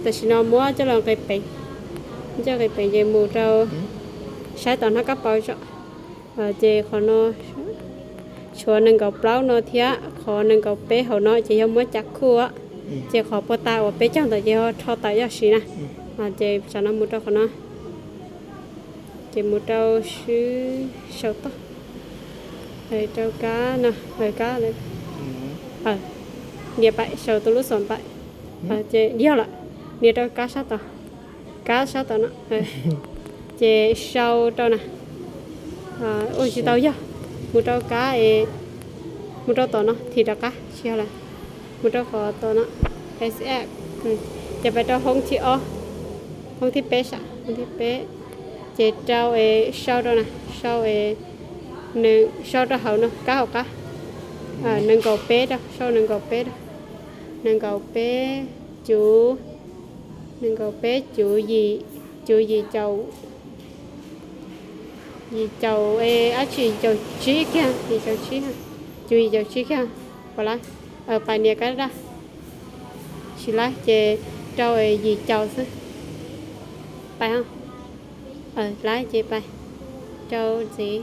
Tam sim no muab coj los nqis peev, coj nqis peev ces mus rau saib tom hnab kab paus tso. Ces qhov no tshuav nees nkaum plaub no thiab qhov nees nkaum peb hauv no ces yog muab cav khuj, ces qhov puag ta uas peb caug ntawd ces yog rho tawm yog siv na. Ces tsam no mus rau qhov no, ces mus rau swb sau toj, rau kab no, kab, nias pais sau tus lub xom pais, ces yog lawm, nias rau kab sab tod, kab sab tod no, ces sau rau na, ua tsis tau yog, mus rau kab, mus rau tom no thim rov qab tsis yog lawm, mus rau qhov tom no, ces pais rau hoob thib ob, hoob thib peb sam, hoob thib peb, ces rau es sau rau na, sau es, sau rau hauv no kab hauv qab, nees nkaum peb rau, sau nees nkaum peb rau, nees nkaum peb, cuv, nees nkaum peb, cuv yim, cuv yim caum, yim caum, dab tsi, yim caum tsib kiag, yim caum tsib, cuv yim caum tsib kiag, puas laib? Pais nias kab daj, tsis laib ces rau yim caum xwb, pais, laib ces pais, rau ntxiv.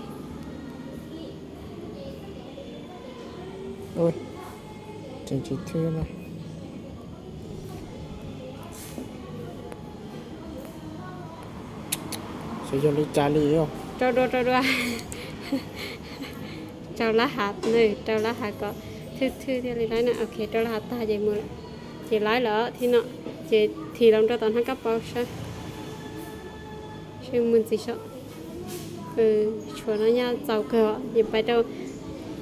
Xyov yog li cas li. Rau dua, rau dua. Rau lab hav, rau lab hav kom thwj thwj thiaj li laib na. Ok, rau lab hav tag ces mus lawm. Ces laib lawm thib no, ces thim los rau tom hnab kab paus saib, saib mus ntxiv saib. Tshuav no nyaj txaus kawg, ces pais rau,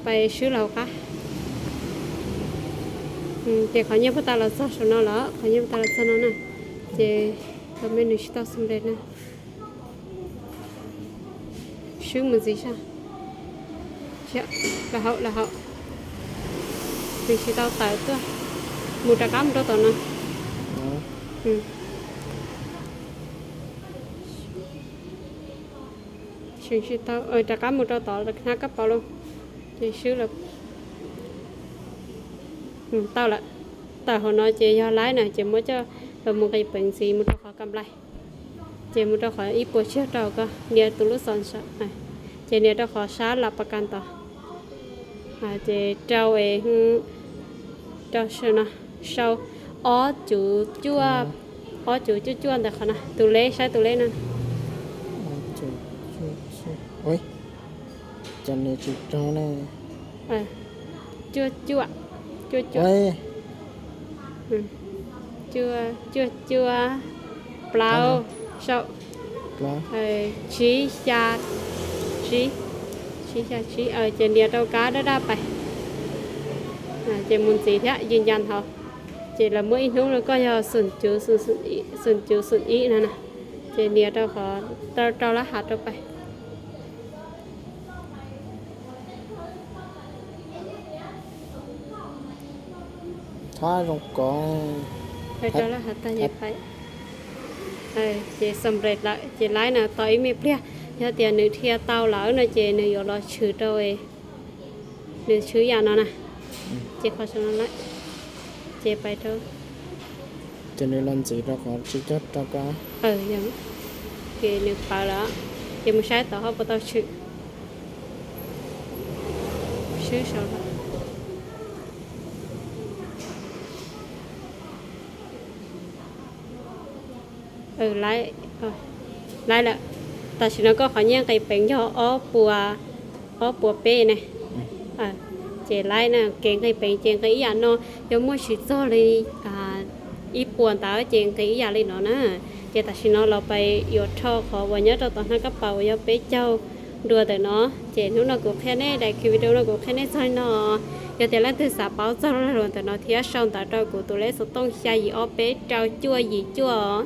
pais swb los hauv qab. Ces qhov nyiaj puag ta los txog saum no lawm, qhov nyiaj puag ta los txog no na, ces tau me nws tsis tau xoo nres na. Swb mus ntxiv saib. Los hauv, los hauv. Nws tsis tau tawm tuaj. Mus rov qab mus rau tom no. Tsis tau, rov qab mus rau tom hnab kab paus lauj. Ces swb los tau lawm. Tawm hauv no ces yog laib na, ces muab coj los mus nqis peev ntxiv mus rau qhov kam nplai. Ces mus rau qhov ib puas tsiaj rau ko, nias tus lub xom, ces nias rau qhov sab lam pas kas ntawd. Ces rau es, rau no, sau ob cuv cuaj, ob cuv cuaj cuaj ntawm qhov no, tus leb, saib tus leb no. Cas nws tsis raug ne? Cuaj cuaj, cuaj cuaj, cuaj cuaj, plaub, sau, tsib xya tsib, tsib xya tsib, ces nias rau kab daj daj pais. Ces mus ntxiv thiab, yws ncas hauv. Ces lawv muab ib hnub no koj yog xoom cuv, xoom cuv xoom ib no na, ces nias rau qhov, rau lab hav rau pais. Thab zoo kov. Rau lab hav tag ces pais. Ces xam nplej lawm ces laib na, tos ib me pliag, yog tias nws dhia tau lawm no ces nws yuav los tshwm rau, nws tshwm yam no na. Ces qhov saum no lawm, ces pais rau, ces nws los ntxiv rau qhov tsis cog rau kab. Ces nws pawv lawm, ces mus saib tom hauv puas tau tshwm. Swb saud lawm. Laib lawm. Tam sim no koj qhov nyiaj nqis peev yog ob puas, ob puas peb ne. Ces laib na, kev nqis peev ces nqis ib yam no, yog muaj tsis txog li ib puas ntawd ces nqis ib yam li no na. Ces tam sim no los pais yuav rho qhov uas nyob rau tom hnab kab paus uas yog peb caug dua ntawm no. Ces hnub no kuv qhia nej, daim video no kuv qhia nej txog li no. Yog tias leej twg xav paub txog lub lag luam ntawm no thiab sau ntawv rau kuv tus lej xov tooj xya yim ob peb rau cuaj yim cuaj os.